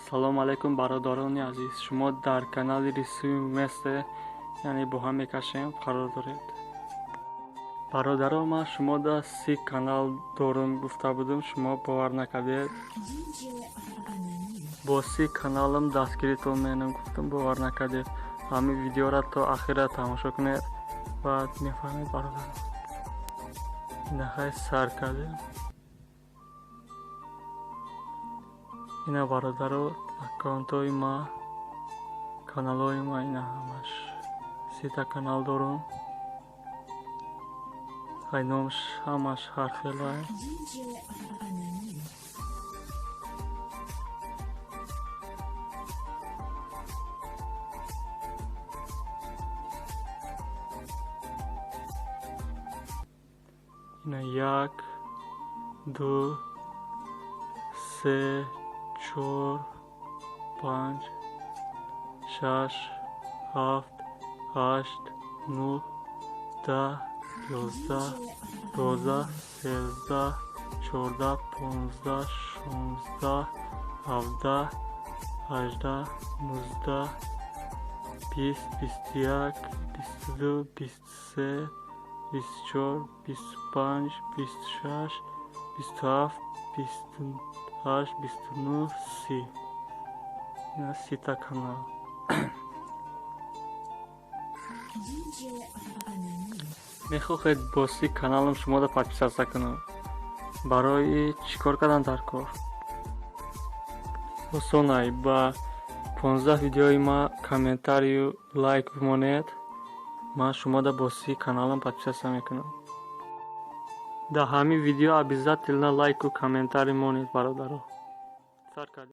Салому алайкум, бародарони азиз. Шумо дар канали «Рисуем вместе», яъне бо ҳам мекашем, қарор доред. Бародаро, ман шумода 30 канал дорум гуфта будам, шумо бовар накардед. Бо 30 каналам дастгиритон менам гуфтам, бовар накардед. Ҳамин видеоро то ахира тамошо кунед, баъд мефаҳмед, бародаро. Инахай, сар кардем. Ина, бародаро, аккаунтҳои ма, каналҳои ма, ина ҳамаш 30-та канал дорум. Хай, номаш ҳамаш ҳархелай. Ина, як, ду, се, чор, панҷ, шаш, ҳафт, ҳашт, нӯҳ, 10, 11, 12, 13, 14, 15, 16, 17, 18, 19, 20, 21, 22, 23, 24, 25, 26, 27, 28, 29, 30. Ина, 30-та канал. Мехоҳед бо 30 каналам шуморо подписаться кунам? Барои чӣ кор кардан дар кор? Осонай: ба 15 видеои ма комментарию лайк бимонед, ман шуморо бо 30 каналам подписаться мекунам. Дар ҳамин видео обязательно лайку комментарий монед, бародаро. Сар кардем.